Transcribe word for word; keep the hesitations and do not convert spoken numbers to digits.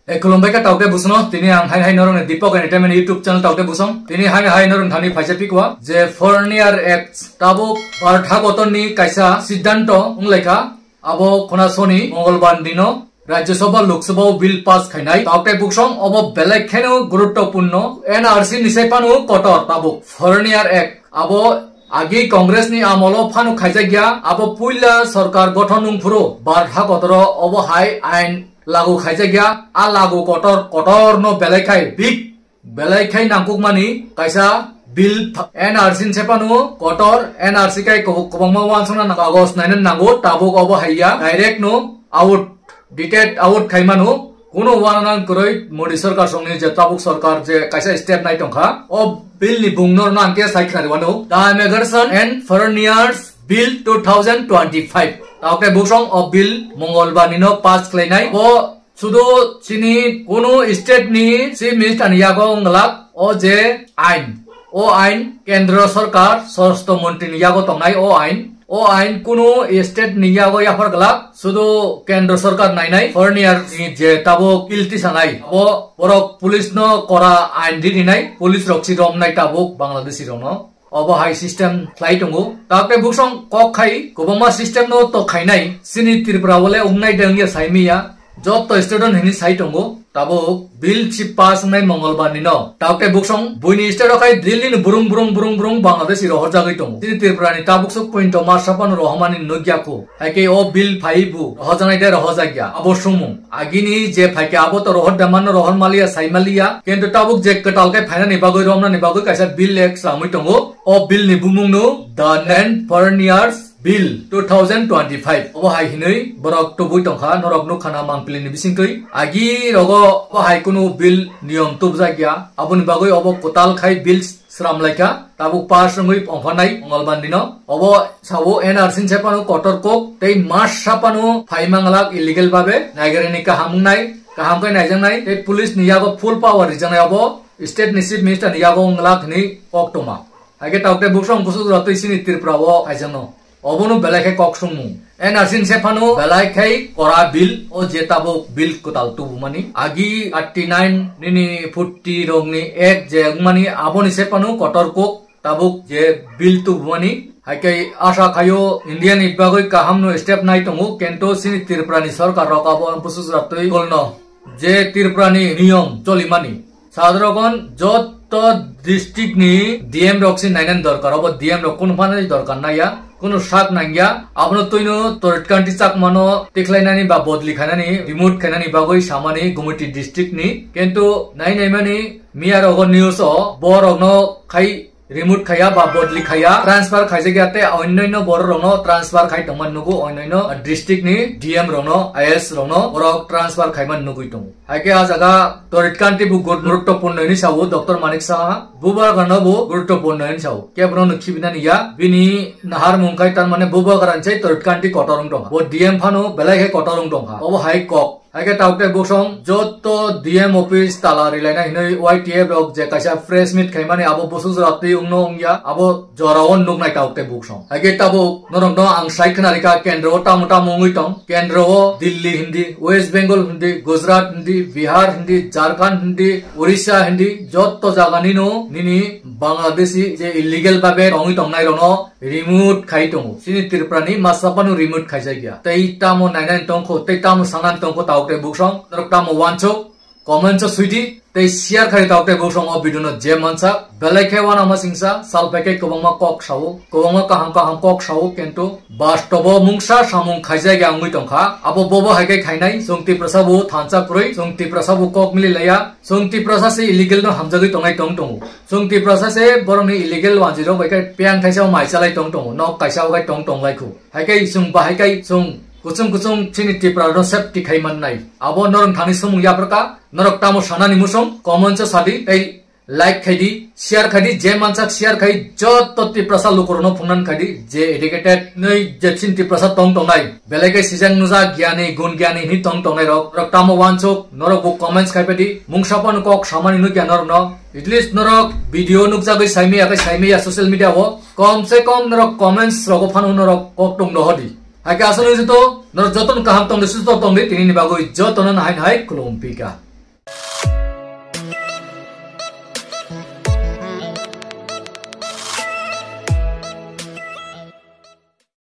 E, khulumbai kha taukhe busono, tini ang hai hai norokni Deepak Entertainment YouTube channel taukhe busong. Tini hai hai norok thani phaisa pikwa je foreigner act tabuk Bharat hakotorni kaisa siddhanto wnglaikha. Abo khuna soni Mongolbar dino Rajya Sabha Lok Sabha o bill pass khainai. Taukhe busong obo belai kheno guruttopurno. N R C ni sai phano kotor tabuk foreigner act. Abo agi Congress ni amolo phano khaijakya. Abo puila sorkar gothon wngphuru Bharat hakotoro obo hai ain lagu khaijakya, a lagu kotor, kotor no belai khai big, belai khai nangkukmani kaisa bill th-, N R C ni sephano kotor, N R C kai kobok-, kobokma uansukna nango, kagos naina nango, tabuk obo haiya, direct no out, dictate out khaimano, kuno uanana kwrwi Modi sorkar songni je tabuk sorkar je kaisa step nai tongkha, o bill ni bung norno ang khe sai khnari wano, The Immigration and Foreigners Bill two thousand twenty-five. Taukhe busong o bill Mongolbar nino pass khlainai. O sudu chini kunu state ni chief minister ni yago wngwlak o je ain. O ain kendro sorkar swarashtra montri ni yago tongnai o ain. O ain kunu state ni yago yaphar glak sudu kendro sorkar nainai foreigner ni je tabuk bill tisanai. Abo borok police no kora ain rinai, police rok si romnai tabuk Bangladeshi rok no. Obo hai system khlai tongo. Taukhe busong kok khai kwbangma system no to khainai. Chini Tripura o le wngnai de wngya saimiya. Joto student hini sai tongo. Tabuk bill si pass wngnai Mongolbar ni no. Taukhe busong buini state o khai Delhi ni burung burung burung burung Bangladeshi rohorjagwi tongo. Chini Tripura ni tabuk sok point o ma sapano rohormani nukya kho. Haikhe o bill phai bu rohorjaknai de rohorjakya. Abo sumung. Agini je phaikhe abo to rohor da mano rohor maliya sai maliya. Kintu tabuk je kwtal khe phainani bagwi romnani bagwi kaisa bill ek samwi tongo. O bill ni bumung no The Nine Foreigners Bill two thousand twenty-five. Obo hai hinwi borok tubui tongkha, norok nukha na mangpili ni bisingtwi. Agi rogo obo hai kunu bill niyom tubjakya. Aboni bagwi obo kwtal khai bill sram laikha, tabuk pass wngwi ongkha nai Mongolbar dino. Obo sao N R C ni sephano kotor kok tei mas saphano phai manglak illegal babe naigrani kaham wngnai, kaham khe naijaknai tei police ni yago full power rijaknai obo state ni chief minister ni yago wnglak hinwi koktoma. Haikhe taukhe busong busuk jora twi chini Tripura o kaijakno. Obono belai khe kok sungmung. N R C ni sephano belai khai kora bill, o je tabuk bill kwtal tubumani. Agi thirty nine nini forty rokni ek je wngmani aboni sephano kotor kok tabuk je bill tubumani. Haikhe asa khaio India ni bagwi kaham no step nai tongo, kintu chini Tripura ni sorkar rok abo busu jora twi kolno je Tripura ni niyom cholimani. Sadrogon joto district ni D M rok si nainani dorkar, obo D M rok kunu phano dorkar naiya, kunu sak nangya, abono twino Torit Kanti Chakmano tikhlainani ba bodli khainani, remove khainani bagwi samani Gumoti district ni, kintu nai naimani miya rogo news o borokno khai remove khaiya ba bodli khaiya, transfer khaijakya tei onnoino borok rokno transfer khai tongmani nugo, onnoino district ni D M rokno, I S rokno borok transfer khaimani nugwi tongo. Haikhe ah jaga Torit Kanti bo gur-, guruttopurno hinwi sao Doctor Manik Saha, Bubagra no bo guruttopurno hinwi sao. Kebono no khibinani ya, bini naharmung khai tar mane Bubagra ni sai Torit Kanti kotor wng tongkha. Bo D M phano belai khe kotor wng tongkha. Obo hai kok. Haikhe taukhe busong joto D M office tala rilaina hinwi Y T F rok je kaisa press meet khaimani abo busu jora twi wngno wngya, abo jorao nuknai taukhe busong. Haikhe tabuk norokno ang sai khwnarikha kendro o tamo tamo wngwi tong. Kendro o Delhi hindi, West Bengal hindi, Gujarat hindi, Bihar hindi, Jharkhand hindi, Orissa hindi, joto jaganino nini Bangladeshi je illegal babe tongwi tongnai rokno remove khai tongo. Chini Tripura ni masa phano remove khaijakya. Tei tamo nainani tongkho, tei tamo sanani tongkho taukhe busong. Norok tamo wansuk, comment o swidi, tei share khai taukhe busong o video no je mansa. Belai khe wana masingsa, sal phaikhe kwbangma kok sao, kwbangma kaham kaham kok sao, kintu bastobo mungsa samung khaijakya wngwi tongkha. Abo bobo haikhe khainai, chwng Tiprasa bo thansa kwrwi, chwng Tiprasa bo kok mililaiya, chwng Tiprasa se illegal no hamjagwi tongnai tong tongo. Chwng Tiprasa se borokni illegal wanjwi rok bai khe piyang thaisa o mai chalai tong tongo, nok kaisa o bai tong tong lai khu. Haikhe chwng bahai khe chwng kuchung kuchung chini Tripura no safety khai mannai. Abo norok thani sumung yapharkha, norok tamo sanani musong, comment o sadi, tei like khaidi, share khaidi, je mansak share khai, joto Tiprasa lukurokno phungnani khaidi, je educated nwi je chini Tiprasa tong tongnai, belai khe sijak nujak gyani, gun gyani hinwi tong tongnai rok, rok tamo wansuk, norok bo comments khai phaidi, mungsa phano kok samani nukya norokno, at least norok video nukjagwi saimaya khe saimaya social media o, kom se kom norok comments rogo phano norok kok tong dohodi. Haikhe aswk nung joto, norok jotono kaham tongdi, susto tongdi, tinini bagwi jotono nahai nahai khulum pika.